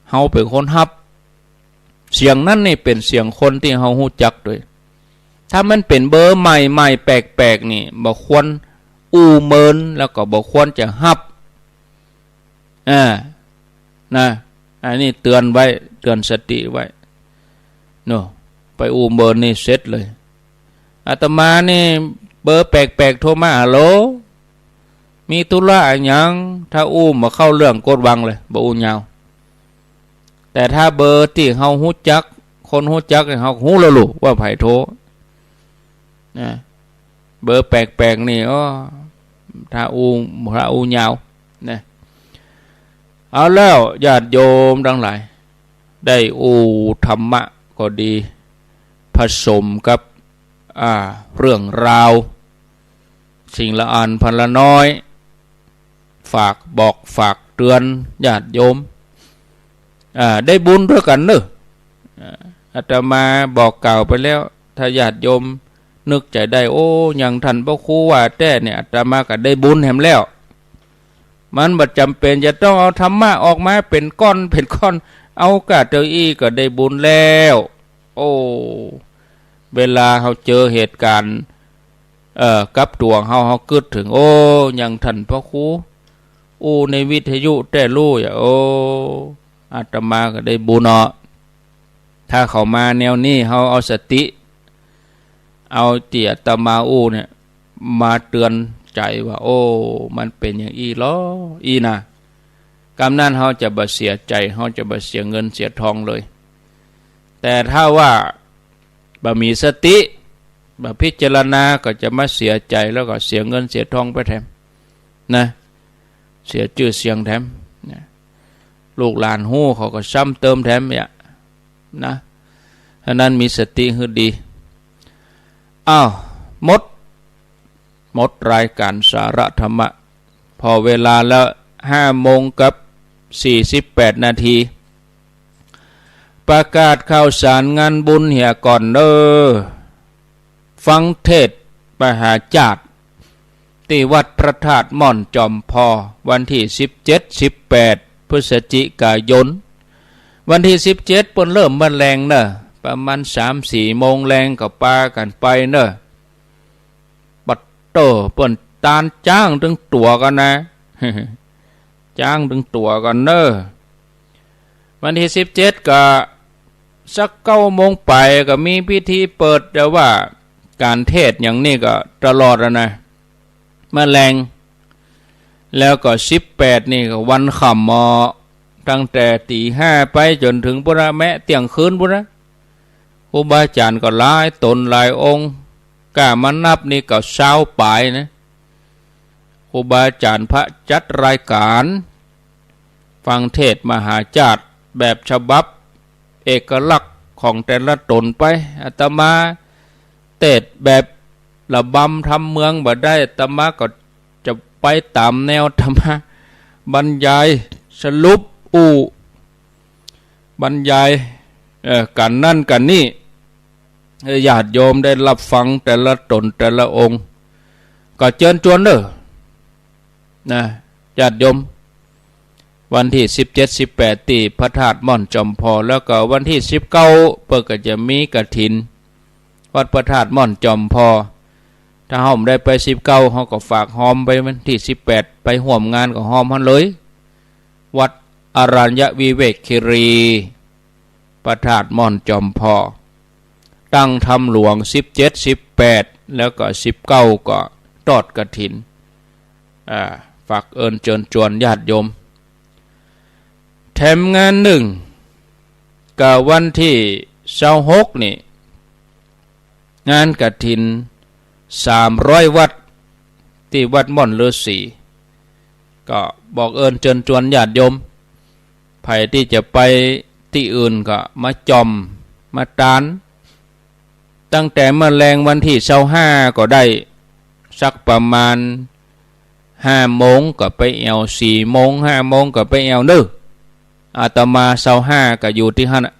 เฮาเป๋นคนฮับ เสียงนั้นนี่เป๋นเสียงคนตี้เฮาฮู้จักโดย ถ้ามันเป๋นเบอร์ใหม่ๆ แปลกๆ นี่ บ่ควรอู้เมิน แล้วก็บ่ควรจะฮับ อ่า นะ อันนี้เตือนไว้ เตือนสติไว้ เนาะ ไปอู้เมินนี่เสร็จเลย อาตมานี่เบอร์แปลกๆ โทรมา ฮัลโหล มีธุระอะหยัง ถ้าอู้บ่เข้าเรื่องกดวางเลย บ่อู้ยาว แต่ถ้าเบอร์ตี้เฮาฮู้จัก คนฮู้จักเนี่ย เฮาฮู้แล้วลูกว่าใผโทร นะ เบอร์แปลกๆ นี่ อ้อ ถ้าอู้ ถ้าอู้ยาว นะ เอาแล้วญาติโยมตังหลาย ได้อู้ธรรมะก็ดี ผสมกับ อ่า เรื่องราว สิ่งละอันพันละน้อย ฝากบอกฝากเตือนญาติโยม อ่า ได้บุญตวยกั๋นเนาะ อ่า อาตมาบอกกล่าวไปแล้ว ถ้าญาติโยมนึกใจ๋ได้ โอ้ อย่างท่านพระครูว่าแต๊เนี่ย อาตมาก็ได้บุญแหมแล้ว มันบ่จ๋ำเป๋นจะต้องเอาธรรมะออกมาเป๋นก้อนเป๋นก้อน เอาก้าเต้าอี้ก็ได้บุญแล้ว โอ้ เวลาเฮาเจอเหตุก๋ารณ์ เอ่อ กับตั๋วเฮา เฮากึ๊ดเถิง โอ้ อย่างท่านพระครูอู้ในวิทยุแต๊ลู่อะ โอ้ อาตมาก็ได้บุญเนาะ ถ้าเขามาแนวนี้ เฮาเอาสติ เอาตี้อาตมาอู้เนี่ย มาเตือนใจ๋ว่า โอ้ มันเป๋นอย่างอี้ลอ อี้นะ กำนั้นเฮาจะบ่เสียใจ๋ เฮาจะบ่เสียเงินเสียทองเลย แต่ถ้าว่าบ่มีสติ บ่พิจารณา ก็จะมาเสียใจ๋ แล้วก็เสียเงินเสียทองไปแถม นะ เสียจื้อเสียงแถม นะ ลูกหลานฮู้เขาก็ซ้ำเติมแถมเนี่ย นะ ฉะนั้นมีสติหื้อดี อ้าว หมด หมดรายก๋ารสาระธรรมะ ผ่อเวลาแล้ว ห้าโมงกับสี่สิบแปดนาที ประกาศข่าวสารงานบุญเหียก่อนเน้อ ฟังเทศน์มหาจาติ ตี้วัดพระธาตุม่อนจอมพอ วันตี้สิบเจ็ด สิบแปด พฤศจิกายน วันตี้สิบเจ็ด เปิ้นเริ่มเมื่อแลงเน้อ ประมาณสามสี่โมงแลงก็ปากั๋นไปเน้อ ปัดโต้ เปิ้นตานจ๊างตึงตั๋วกั๋นนะ จ๊างตึงตั๋วกั๋นเน้อ วันตี้สิบเจ็ดก็สักเก้าโมงไปก็มีพิธีเปิด แต่ว่าก๋านเทศน์อย่างนี้ก็ตลอดอะนะ เมื่อแลง แล้วก็สิบแปดนี่ก็วันค่ำหมอ ตั้งแต่ตี๋ห้าไปจ๋นเถิงปุ้นนะ แมะเตี้ยงคืนปุ้นนะ ครูบาอาจ๋ารย์ก็หลายต๋นหลายองค์ ก้ามานับนี่ก็ซาวป๋ายนะ ครูบาอาจ๋ารย์พระจัดรายก๋าน ฟังเทศน์มหาจาติแบบฉบับเอกลักษณ์ของแต่ละต๋นไป อาตมาเตศน์แบบระบำทำเมืองบ่ได้ อาตมาก็จะไปต๋ามแนวอาตมาบรรยายสรุปอู้ บรรยาย เอ่อ ก๋านนั้นก๋านนี้ ให้ญาติโยมได้ฮับฟังแต่ละต๋นแต่ละองค์ ก็เจิญจวนเน้อ นะ ญาติโยม วันตี้สิบเจ็ด สิบแปด ตี้พระธาตุม่อนจอมพอ แล้วก็วันตี้สิบเก้า เปิ้นก็จะมีกฐิน วัดพระธาตุม่อนจอมพอ ถ้าเฮาบ่ได้ไปสิบเก้า เฮาก็ฝากฮอมไปวันตี้สิบแปด ไปฮ่วมงานก็ฮอมหั้นเลย วัด อรัญญวิเวกคีรี พระธาตุม่อนจอมผ่อ ตั้งธรรมหลวงสิบเจ็ด สิบแปด แล้วก็สิบเก้าก็ทอดกฐิน อ่า ฝากเอิ้นเจิญจวนญาติโยม แถมงานนึ่ง ก็วันตี้ซาวหกนี่ งานกฐินสามร้อยวัตต์ ตี้วัดม่อนฤๅษี ก็บอกเอิ้นเจิญจวนญาติโยม ใผตี้จะไปตี้อื่นก็มาจ่อมมาตาน ตั้งแต่เมื่อแลงวันตี้ซาวห้าก็ได้ สักประมาณห้าโมงก็ไปแอ่ว สี่โมง ห้าโมงก็ไปแอ่วเน่อ อาตมาซาวห้าก็อยู่ตี้หั้นน่ะ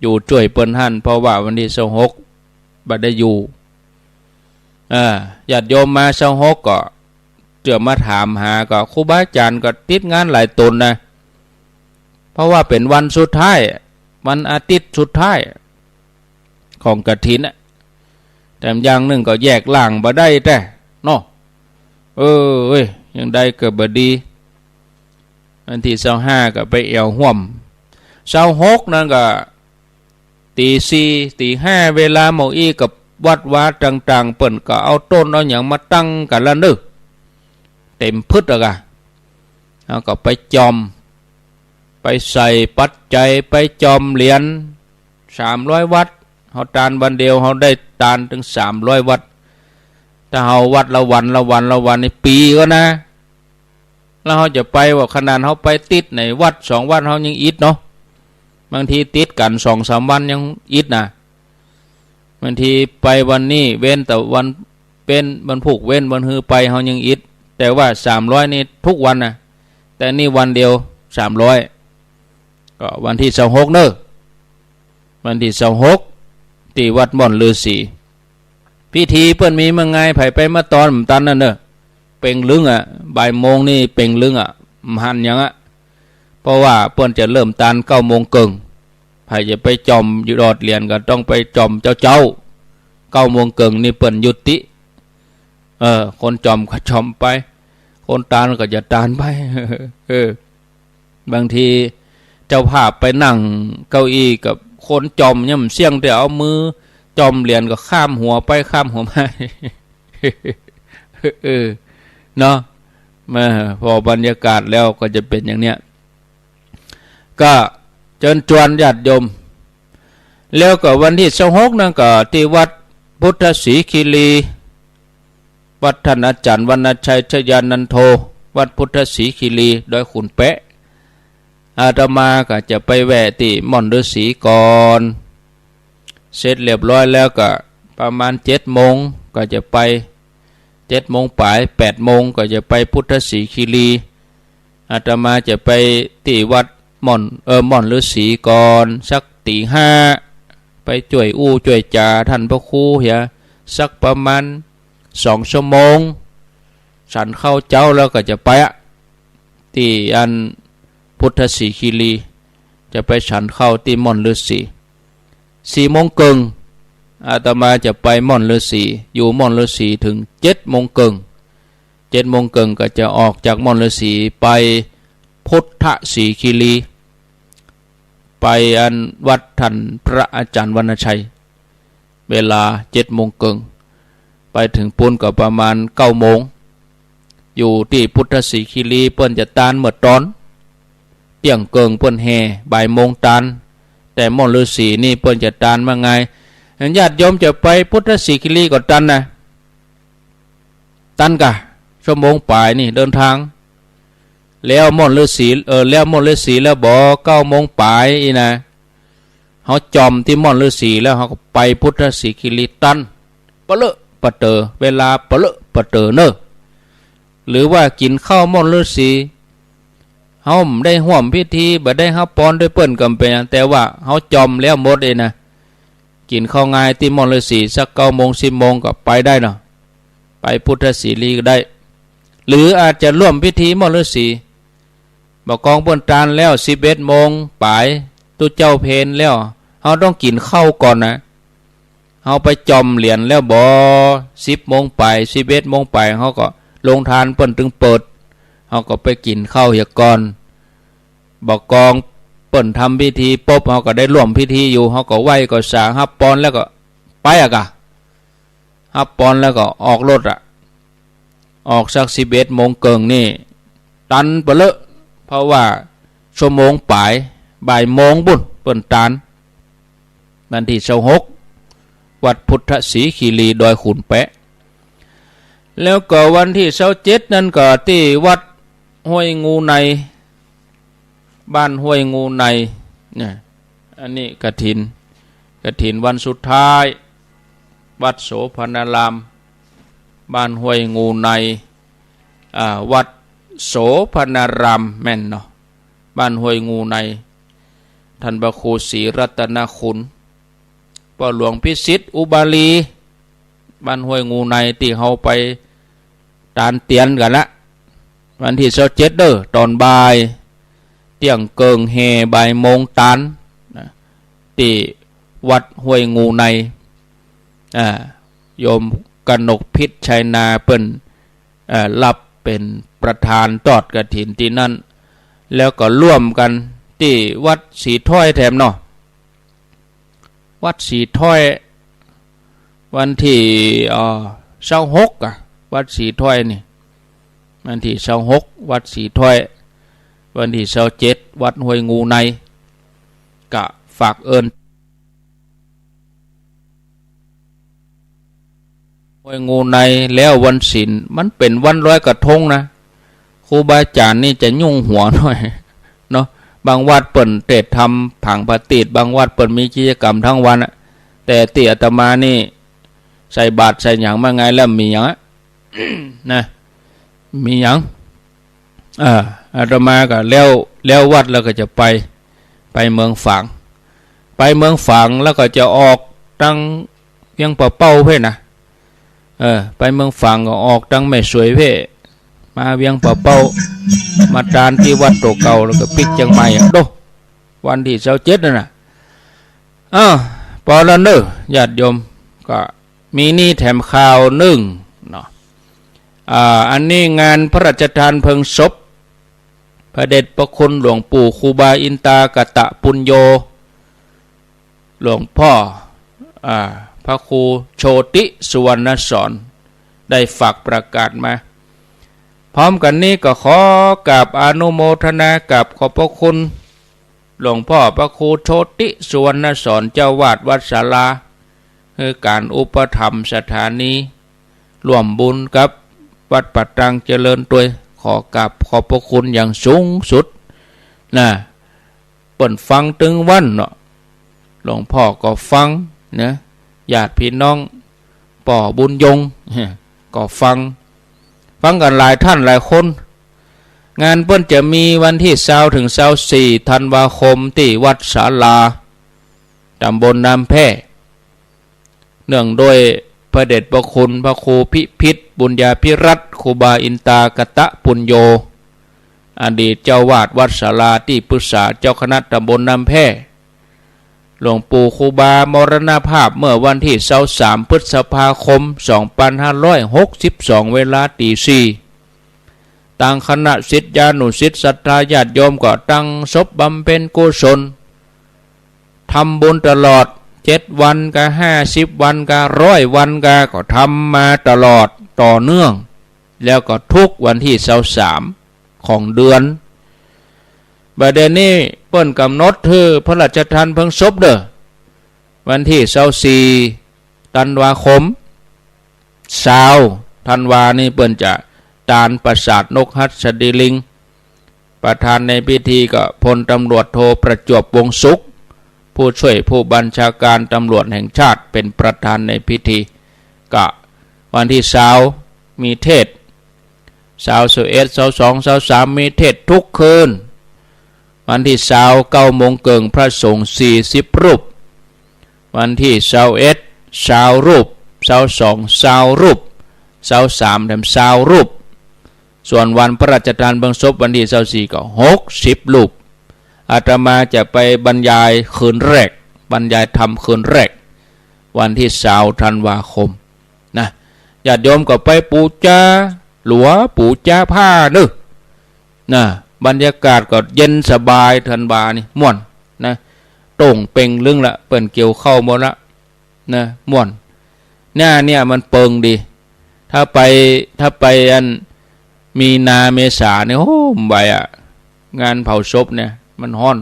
อยู่จ้วยเปิ้นหั้น เพราะว่าวันตี้ซาวหกบ่ได้อยู่ เออ ญาติโยมมาซาวหกก็เจื้อมาถามหา ก็ครูบาอาจ๋ารย์ก็ติดงานหลายตนนะ เพราะว่าเป๋นวันสุดท้าย วันอาทิตย์สุดท้ายของกฐินน่ะ แต่อย่างนึ่งก็แยกร่างบ่ได้แต๊เนาะ เออ เว้ย ยังใดก็บ่ดี วันตี้ซาวห้าก็ไปแอ่วฮ่วม ซาวหกนั้นก็ ตี๋สี่ ตี๋ห้า เวลาหมดอี้ ก็วัดวาต่างๆ เปิ้นก็เอาต้นเอาหยังมาตั้งกั๋นละเน่อ เต๋มพึดอะกะ เฮาก็ไปจ่อม ไปใส่ปัจจัย ไปจ่อมเหรียญ สามร้อยวัตต์ เฮาตานวันเดียว เฮาได้ตานตึงสามร้อยวัตต์ ถ้าเฮาวัดละวัน ละวัน ละวันนี่ปี๋ก็นะ แล้วเฮาจะไปว่า ขนาดเฮาไปติดในวัดสองวัดเฮายังอิดเนาะ บางทีติดกั๋นสองสามวันยังอิดนะ บางทีไปวันนี้เว้นแต่วัน เว้นวันพูก เว้นวันฮือไปเฮายังอิด แต่ว่าสามร้อยนี่ทุกวันนะ แต่นี่วันเดียวสามร้อย ก็วันตี้ซาวหกเน่อ วันตี้ซาวหก ตี้วัดม่อนฤๅษี พิธีเปิ้นมีเมื่อไง ใผไปเมื่อตอนบ่ตันนั่นเน่อ เป่งลึงอะ บ่ายโมงนี่เป่งลึงอะ บ่หันหยังอะ เพราะว่าเปิ้นจะเริ่มตานเก้าโมงเกิ่ง ใผจะไปจ่อมอยู่ดอดเหรียญก็ต้องไปจ่อมเจ๊าๆ เก้าโมงเกิ่งนี่เปิ้นยุติ เออ คนจ่อมก็จ่อมไป คนตานก็จะตานไป เออ บางทีเจ้าภาพไปนั่งเก้าอี้กับคนจ่อมเนี่ย มันเสี้ยงแต่เอามือจ่อมเหรียญก็ข้ามหัวไปข้ามหัวมา เออ เนาะ มา พอบรรยากาศแล้วก็จะเป๋นอย่างเนี้ย ก็เจิญจวนญาติโยม แล้วก็วันตี้ซาวหกนั้นก็ตี้วัดพุทธสีคีรี วัดต้านอาจ๋ารย์วรรณชัยชยานันโท วัดพุทธสีคีรี ดอยขุนแปะ อาตมาก็จะไปแวะตี้ม่อนฤๅษีก่อน เสร็จเรียบร้อยแล้วก็ประมาณเจ็ดโมงก็จะไป เจ็ดโมงป๋าย แปดโมงก็จะไปพุทธสีคีรี อาตมาจะไปตี้วัดม่อน เออ ม่อนฤๅษีก่อน สักตี๋ห้า ไปจ้วยอู้จ้วยจ๋าต้านพระครูเหีย สักประมาณสองชั่วโมง ฉันข้าวเจ๊าแล้วก็จะไปอะ ตี้อันพุทธสีคีรี จะไปฉันข้าวตี้ม่อนฤๅษี สี่โมงเกิ่ง อาตมาจะไปม่อนฤๅษี อยู่ม่อนฤๅษีถึงเจ็ดโมงเกิ่ง เจ็ดโมงเกิ่งก็จะออกจากม่อนฤๅษีไปพุทธสีคีรี ไปอันวัดต้านพระอาจ๋ารย์วรรณชัย เวลาเจ็ดโมงเกิ่ง ไปถึงปู๊นก็ประมาณเก้าโมง อยู่ตี้พุทธสีคีรีเปิ้นจะตานเมื่อตอน เตี้ยงเกิ่งเปิ้นแห่ บ่ายโมงตาน แต่ม่อนฤๅษีนี่เปิ้นจะตานเมื่อไง ญาติโยมจะไปพุทธสีคีรีก็ตันนะ ตันก่ะ ชั่วโมงป๋ายนี่เดินตาง แล้วม่อนฤๅษี เออ แล้วม่อนฤๅษีแล้วบ่ เก้าโมงป๋ายอี้นะ เฮาจ่อมตี้ม่อนฤๅษีแล้วเฮาก็ไปพุทธสีคีรีตัน ปะเลอะปะเต๋อ เวลาปะเลอะปะเต๋อเน่อ หรือว่ากิ๋นข้าวม่อนฤๅษี เฮาบ่ได้ฮ่วมพิธี บ่ได้ฮับปอนด้วยเปิ้นก็บ่เป๋นหยัง แต่ว่าเฮาจ่อมแล้วหมดอี้นะ กิ๋นข้าวงายตี้ม่อนฤๅษีสักเก้าโมง สิบโมงก็ไปได้เนาะ ไปพุทธสีคีรีก็ได้ หรืออาจจะร่วมพิธีม่อนฤๅษี บ่ากองเปิ้นตานแล้ว สิบเอ็ดโมงป๋าย ตุ๊เจ้าเพลแล้ว เฮาต้องกิ๋นข้าวก่อนนะ เฮาไปจ่อมเหรียญแล้วบ่ สิบโมงป๋าย สิบเอ็ดโมงป๋าย เฮาก็โรงตานเปิ้นตึงเปิด เฮาก็ไปกิ๋นข้าวเหียก่อน บ่ากองเปิ้นทำพิธีปบ เฮาก็ได้ร่วมพิธีอยู่ เฮาก็ไหว้ก็สาฮับปอนแล้วก็ไปอะกะ ฮับปอนแล้วก็ออกรถอะ ออกสักสิบเอ็ดโมงเกิ่งนี่ ตันเป๋อะเลอะ เพราะว่าชั่วโมงป๋าย บ่ายโมงปู้นเปิ้นตาน วันตี้ซาวหก วัดพุทธสีคีรี ดอยขุนแปะ แล้วก็วันตี้ซาวเจ็ดนั้นก็ตี้วัดห้วยงูใน บ้านห้วยงูใน เนี่ย อันนี้กฐิน กฐินวันสุดท้าย วัดโสภณาราม บ้านห้วยงูใน อ่า วัดโสภณารามแม่นเนาะ บ้านห้วยงูใน ท่านพระครูศรีรัตนคุณ ป้อหลวงพิสิทธิ์อุบาลี บ้านห้วยงูใน ตี้เฮาไปตานเตียนกั๋นละ วันตี้ซาวเจ็ดเน่อ ต๋อนบ่าย เตี้ยงเกิ่งแห่ บ่ายโมงตาน นะ ตี้วัดห้วยงูใน อ่า โยมกนกพิชชัยนาเปิ้น เอ่อ รับเป๋นประธานตอดกฐินตี้นั้น แล้วก็ร่วมกั๋นตี้วัดสีถ้อยแถมเนาะ วัดสีถ้อย วันตี้ เอ่อ ซาวหกอะ วัดสีถ้อยนี่ วันตี้ซาวหก วัดสีถ้อย วันตี้ซาวเจ็ด วัดห้วยงูใน กะฝากเอิ้น ห้วยงูใน แล้ววันศีล มันเป๋นวันลอยกระทงนะ ครูบาอาจ๋ารย์นี่จะยุ่งหัวหน่อยเนาะ บางวัดเปิ้นเตศน์ธรรมผางประตีป บางวัดเปิ้นมีกิจกรรมตึงวันอะ แต่ตี้อาตมานี่ใส่บาตรใส่หยังมาไงแล้วมีหยังอะ นะ มีหยัง เออ อาตมาก็แล้ว แล้ววัดแล้วก็จะไป ไปเมืองฝาง ไปเมืองฝางแล้วก็จะออกตังเวียงป่าเป้าเพ่นนะ เออ ไปเมืองฝางก็ออกตังแม่สวยเพ่น มาเวียงป่าเป้า มาตานตี้วัดตั๋วเก่าแล้วก็ปิ๊กเจียงใหม่อะ โด วันตี้ซาวเจ็ดนั่นน่ะ อ้าว ปอละเน่อ ญาติโยม ก็มีนี่แถมข่าวนึ่งเนาะ อ่า อันนี้งานพระราชทานเพลิงศพ พระเดชพระคุณหลวงปู่ครูบาอินตากตปุญโญ หลวงพ่อ อ่า พระครูโชติสุวรรณสอน ได้ฝากประกาศมา พร้อมกั๋นนี้ก็ขอกราบอนุโมทนากราบขอบพระคุณ หลวงพ่อพระครูโชติสุวรรณสอน เจ้าวาดวัดศาลา หื้อก๋านอุปถัมภ์สถานี ร่วมบุญกับวัดป่าตางเจริญตวย ขอกราบขอบพระคุณอย่างสูงสุด นะ เปิ้นฟังตึงวันเนาะ หลวงพ่อก็ฟังนะ ญาติพี่น้อง ป้อบุญยง ก็ฟัง ฟังกั๋นหลายท่านหลายคน งานเปิ้นจะมีวันตี้ซาวเถิงซาวสี่ธันวาคมตี้วัดศาลา ตำบลน้ำแพ เนื่องด้วยพระเดชพระคุณพระครูพิพิธบุญญาภิรัตน์ ครูบาอินตากตปุญโญ อดีตเจ้าวาดวัดศาลา ตี้ปรึกษาเจ้าคณะตำบลน้ำแพ หลวงปู่ครูบามรณภาพเมื่อวันตี้ซาวสามพฤษภาคมสองพันห้าร้อยหกสิบสอง เวลาตีสี่ ตางคณะศิษยานุศิษย์ศรัทธาญาติโยมก็ตั้งศพบำเพ็ญกุศล ทำบุญตลอด เจ็ดวันกา ห้าสิบวันกา ร้อยวันกา ก็ทำมาตลอดต่อเนื่อง แล้วก็ทุกวันตี้ซาวสามของเดือน บ่าเดี่ยวนี้เปิ้นก๋ำหนดหื้อพระราชทานเพลิงศพเน่อ วันตี้ซาวสี่ธันวาคม ซาวธันวานี่เปิ้นจะตานปราสาทนกหัสดีลิง ประธานในพิธีก็พลตำรวจโทประจวบ วงศ์สุข ผู้ช่วยผู้บัญชาการตำรวจแห่งชาติเป็นประธานในพิธี ก็วันตี้ซาวมีเทศน์ ซาวสิบเอ็ด ซาวสอง ซาวสาม มีเทศน์ทุกคืน วันตี้ซาวเก้าโมงเกิ่ง พระสงฆ์สี่สิบรูป วันตี้ซาวเอ็ด ซาวรูป ซาวสอง ซาวรูป ซาวสามแถมซาวรูป ส่วนวันพระราชทานเพลิงศพวันตี้ซาวสี่ก็หกสิบรูป อาตมาจะไปบรรยายคืนแรก บรรยายธรรมคืนแรก วันตี้ซาวธันวาคม นะ ญาติโยมก็ไปปู๋จาหลัวปู๋จาผ้าเน่อ นะ บรรยากาศก็เย็นสบาย ธันวานี่ม่วนนะ โต่งเป่งลึงละ เปิ้นเกี่ยวข้าวหมดละนะ ม่วน เนี่ย เนี่ยมันเปิงดี ถ้าไป ถ้าไปอันมีนาเมษาเนี่ย โอ้ บ่ไหวอะ งานเผาศพเนี่ยมันฮ้อน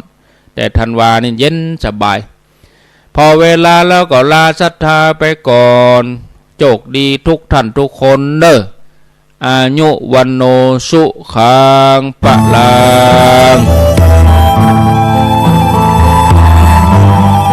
แต่ธันวานี่เย็นสบาย พอเวลาแล้วก็ลาศรัทธาไปก่อน โชคดีทุกท่านทุกคนเน่อ อายุ วัณโณ สุขัง พลัง